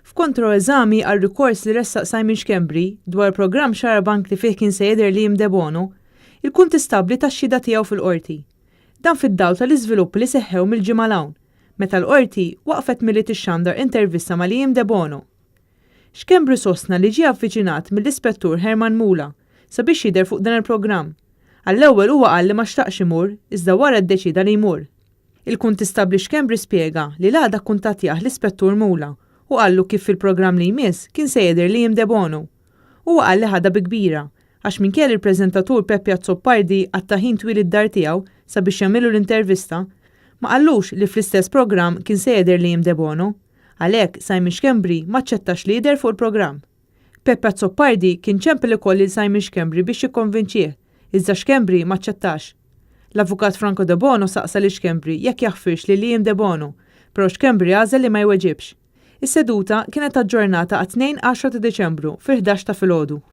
F'kontroeżami għal rikors li ressaq Simon Schembri dwar programm Xarabank li fih kien se jidher Liam Debono, il-kuntistabbli ta x-xhieda tiegħu fil-Qorti. Dan fid-dawl tal-iżviluppi li seħħew mill-ġimgħa 'l hawn, meta l-Qorti waqfet milli tixxandar intervista ma' Liam Debono. Schembri sostna li ġie avviċinat mill-Ispettur Herman Mula sabiex jidher fuq dan il-programm. Għall-ewwel huwa qal li ma xtaqx imur, iżda wara ddeċieda li jmur. Il-Kuntistabbli Schembri spjega li l-għada kkuntattjah l-Ispettur Mula u qallu kif fil-programm li jmiss kien se jidher Liam Debono. Huwa qal li ħadha bi kbira għax minkejja li l-preżentatur Peppi Azzopardi qatta' ħin twil id-dar tiegħu sabiex jagħmillu l-intervista, ma qallux li fl-istess programm kien se jidher Liam Debono. Għalhekk, Simon Schembri m'aċċettax li jidher fuq il-programm. Peppe Azzopardi kien ċempel ukoll lil Simon Schembri biex jikkonvinċih, iżda Schembri m'aċċettax. L-Avukat Franco Debono saqsa lil Schembri jekk jaħfirx lil Liam Debono, però Schembri għażel li ma jweġibx. Is-seduta kienet aġġornata għat-Tnejn 10 ta' Diċembru fil-11 ta' filgħodu.